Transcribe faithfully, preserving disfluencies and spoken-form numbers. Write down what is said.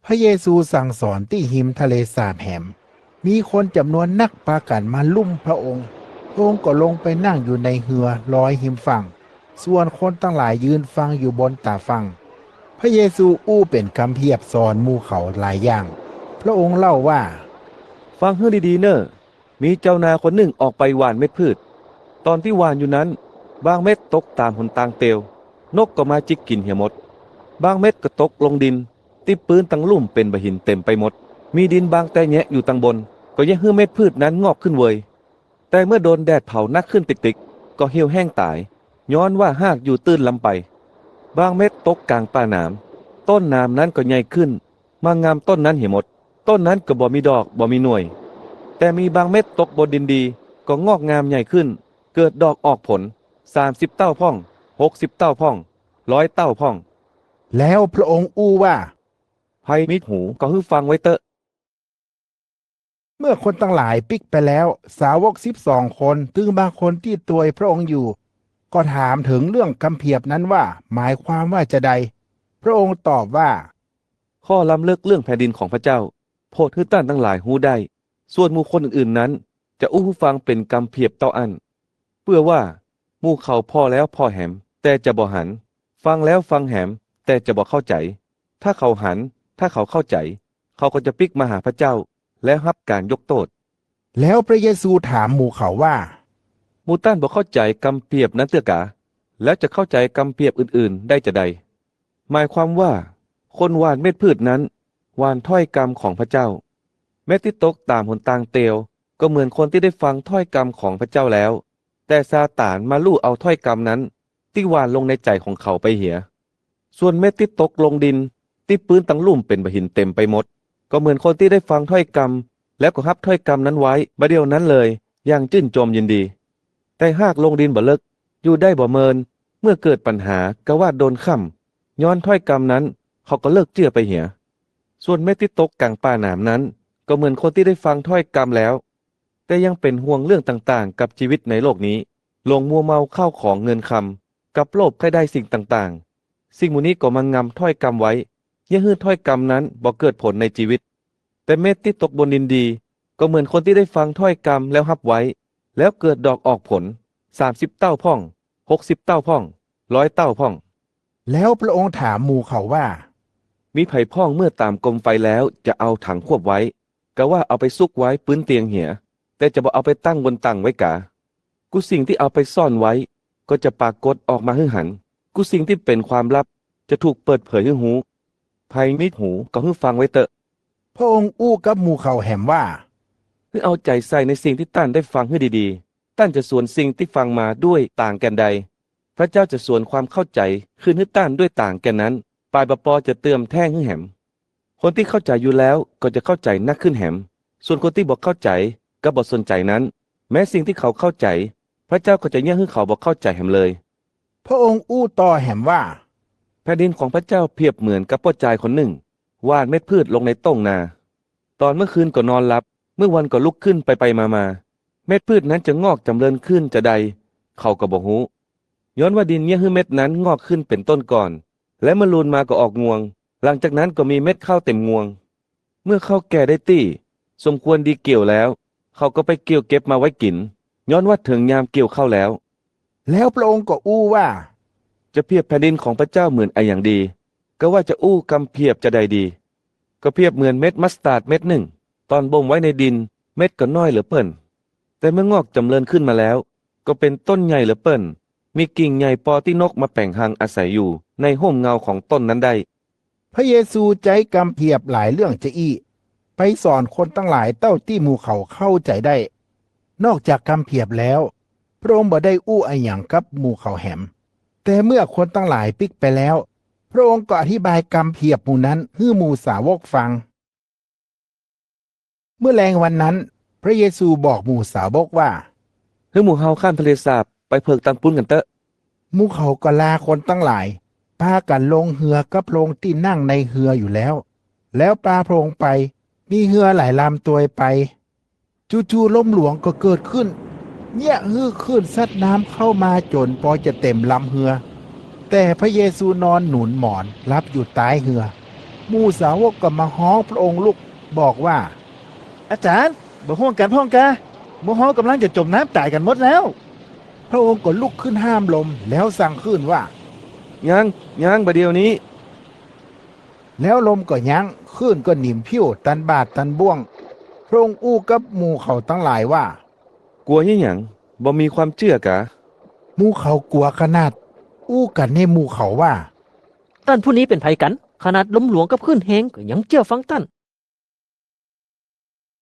พระเยซูสั่งสอนตี้ฮิมทะเลสาบแหม มีคนจ๋ำนวนนักปากั๋นมาลุ่มพระองค์ พระองค์ก็ลงไปนั่งอยู่ในเฮือลอยฮิมฝั่ง ส่วนคนตังหลายยืนฟังอยู่บนต๋าฝั่ง พระเยซูอู้เป๋นกำเผียบสอนหมู่เขาหลายอย่าง พระองค์เล่าว่า ฟังหื้อดีๆ เน่อ มีจาวนาคนนึ่งออกไปหว่านเม็ดพืช ต๋อนตี้หว่านอยู่นั้น บางเม็ดตกต๋ามหนตางเตียว นกก็มาจิกกิ๋นเหียหมด บางเม็ดก็ตกลงดิน ตี้ปื๊นตังลุ่มเป๋นบ่าหินเต๋มไปหมด มีดินบางแต๊แยะอยู่ตังบน ก็เยียะหื้อเม็ดพืชนั้นงอกขึ้นเวย แต่เมื่อโดนแดดเผานักขึ้นติ๊กๆ ก็เหี่ยวแห้งต๋าย ย้อนว่าฮากอยู่ตื้นลำไป บางเม็ดตกก๋างป่าหนาม ต้นหนามนั้นก็ใหญ่ขึ้น มางำต้นนั้นเหียหมด ต้นนั้นก็บ่มีดอกบ่มีหน่วย แต่มีบางเม็ดตกบนดินดี ก็งอกงามใหญ่ขึ้น เกิดดอกออกผล สามสิบเต้าพ่อง หกสิบเต้าพ่อง ร้อยเต้าพ่อง แล้วพระองค์อู้ว่า ใผมีหูก็หื้อฟังไว้เต๊อะ เมื่อคนตังหลายปิ๊กไปแล้ว สาวกสิบสองคน ตึงบางคนตี้ตวยพระองค์อยู่ ก็ถามเถิงเรื่องกำเผียบนั้นว่า หมายความว่าจาใด พระองค์ตอบว่า ข้อล้ำเลิกเรื่องแผ่นดินของพระเจ้า โผดหื้อต้านตังหลายฮู้ได้ ส่วนหมู่คนอื่นๆ นั้น จะอู้หื้อฟังเป๋นกำเผียบเต้าอั้น เปื้อว่า หมู่เขาผ่อแล้วผ่อแหม แต่จะบ่หัน ฟังแล้วฟังแหม แต่จะบ่เข้าใจ๋ ถ้าเขาหัน ถ้าเขาเข้าใจ๋ เขาก็จะปิ๊กมาหาพระเจ้า แล้วฮับก๋านยกโต้ษ แล้วพระเยซูถามหมู่เขาว่า หมู่ต้านบ่เข้าใจ๋กำเผียบนั้นเตื้อกา แล้วจะเข้าใจ๋กำเผียบอื่นๆ ได้จาใด หมายความว่า คนหว่านเม็ดพืชนั้น หว่านถ้อยกำของพระเจ้า เม็ดตี้ตกต๋ามหนตางเตียว ก็เหมือนคนตี้ได้ฟังถ้อยกำของพระเจ้าแล้ว แต่ซาตานมาลู่เอาถ้อยกำนั้น ตี้หว่านลงในใจ๋ของเขาไปเหีย ส่วนเม็ดตี้ตกลงดิน ตี้ปื๊นตังลุ่มเป๋นบ่าหินเต๋มไปหมด ก็เหมือนคนตี้ได้ฟังถ้อยกำ แล้วก็ฮับถ้อยกำนั้นไว้บ่าเดี่ยวนั้นเลย อย่างจื้นจมยินดี แต่ฮากลงดินบ่าเลิก อยู่ได้บ่าเมิน เมื่อเกิดปัญหากาว่าโดนค่ำ ย้อนถ้อยกำนั้น เขาก็เลิกเจื้อไปเหีย ส่วนเม็ดตี้ตกก๋างป่าหนามนั้น ก็เหมือนคนตี้ได้ฟังถ้อยกำแล้ว แต่ยังเป๋นห่วงเรื่องต่างๆ กับจีวิตในโลกนี้ หลงมัวเมาข้าวของเงินคำ กับโลภใค่ได้สิ่งต่างๆ สิ่งหมู่นี้ก็มางำถ้อยกำไว้ เยียะหื้อถ้อยกำนั้นบ่เกิดผลในจีวิต แต่เม็ดตี้ตกบนดินดี ก็เหมือนคนตี้ได้ฟังถ้อยกำแล้วฮับไว้ แล้วเกิดดอกออกผล สามสิบเต้าพ่อง หกสิบเต้าพ่อง ร้อยเต้าพ่อง แล้วพระองค์ถามหมู่เขาว่า มีใผพ่องเมื่อต๋ามกมไฟแล้วจะเอาถังควบไว้ กาว่าเอาไปซุกไว้ปื๊นเตียงเหีย แต่จะบ่เอาไปตั้งบนตั๋งไว้กา กู้สิ่งตี้เอาไปซ่อนไว้ ก็จะปรากฏออกมาหื้อหัน กู้สิ่งตี้เป๋นความลับ จะถูกเปิดเผยหื้อฮู้ ใผมีหูก็หื้อฟังไว้เต๊อะ พระองค์อู้กับหมู่เขาแหมว่า หื้อเอาใจ๋ใส่ในสิ่งตี้ต้านได้ฟังหื้อดีๆ ต้านจะสวนสิ่งตี้ฟังมาด้วยต่างแก่นใด พระเจ้าจะสวนความเข้าใจ๋คืนหื้อต้านด้วยต่างแก่นนั้น ปายบ่ปอจะเติมแท่งหื้อแหม คนตี้เข้าใจ๋อยู่แล้วก็จะเข้าใจ๋นักขึ้นแหม ส่วนคนตี้บ่เข้าใจ๋กับบ่สนใจ๋นั้น แม้สิ่งตี้เขาเข้าใจ๋ พระเจ้าก็จะเยียะหื้อเขาบ่เข้าใจ๋แหมเลย พระองค์อู้ต่อแหมว่า แผ่นดินของพระเจ้าเผียบเหมือนกับป้อจายคนนึ่ง หว่านเม็ดพืชลงในโต้งนา ต๋อนเมื่อคืนก็นอนหลับ เมื่อวันก็ลุกขึ้นไปๆ มาๆ เม็ดพืชนั้นจะงอกจ๋ำเริญขึ้นจาใด เขาก็บ่ฮู้ ย้อนว่าดินเยียะหื้อเม็ดนั้นงอกขึ้นเป๋นต้นก่อน และเมื่อลูนมาก็ออกงวง หลังจากนั้นก็มีเม็ดข้าวเต๋มงวง เมื่อข้าวแก่ได้ตี้ สมควรดีเกี่ยวแล้ว เขาก็ไปเกี่ยวเก็บมาไว้กิ๋น ย้อนว่าเถิงยามเกี่ยวข้าวแล้ว แล้วพระองค์ก็อู้ว่า จะเผียบแผ่นดินของพระเจ้าเหมือนอะหยังดี กาว่าจะอู้กำเผียบจาใดดี ก็เผียบเหมือนเม็ดมัสตาร์ดเม็ดนึ่ง ต๋อนบ่มไว้ในดิน เม็ดก็น้อยเหลือเปิ้น แต่เมื่องอกจ๋ำเริญขึ้นมาแล้ว ก็เป๋นต้นใหญ่เหลือเปิ้น มีกิ่งใหญ่ปอตี้นกมาแป๋งฮังอาศัยอยู่ในฮ่มเงาของต้นนั้นได้ พระเยซูใจ๊กำเผียบหลายเรื่องจาอี้ ไปสอนคนตังหลายเต้าตี้หมู่เขาเข้าใจ๋ได้ นอกจากกำเผียบแล้ว พระองค์บ่ได้อู้อะหยังกับหมู่เขาแหม แต่เมื่อคนตังหลายปิ๊กไปแล้ว พระองค์ก็อธิบายกำเผียบหมู่นั้นหื้อหมู่สาวกฟัง เมื่อแลงวันนั้น พระเยซูบอกหมู่สาวกว่า หื้อหมู่เฮาข้ามทะเลสาบไปเผิกตังปู๊นกั๋นเต๊อะ หมู่เขาก็ลาคนตังหลาย ปากั๋นลงเฮือกับพระองค์ตี้นั่งในเฮืออยู่แล้ว แล้วปาพระองค์ไป มีเฮือหลายลำตวยไป จู่ๆ ลมหลวงก็เกิดขึ้น เยียะหื้อคลื่นซัดน้ำเข้ามาจ๋นปอจะเต๋มลำเฮือ แต่พระเยซูนอนหนุนหมอนหลับอยู่ต๊ายเฮือ หมู่สาวกก็มาฮ้องพระองค์ลุกบอกว่า อาจ๋ารย์ บ่าห่วงกั๋นพ่องกา หมู่เฮาก่ำลังจะจ๋มน้ำต๋ายกั๋นหมดแล้ว พระองค์ก็ลุกขึ้นห้ามลมแล้วสั่งคลื่นว่า ยั้ง ยั้งบ่าเดี่ยวนี้ แล้วลมก็ยั้ง คลื่นก็หนิมผิวตันบาดตันบ่วง พระองค์อู้กับหมู่เขาตังหลายว่า กั๋วยี่หยัง บ่มีความเจื้อกา หมู่เขากั๋วขนาด อู้กั๋นในหมู่เขาว่า ต้านผู้นี้เป๋นใผกั๋น ขนาดลมหลวงกับคลื่นแฮงก็ยังเจื้อฟังต้าน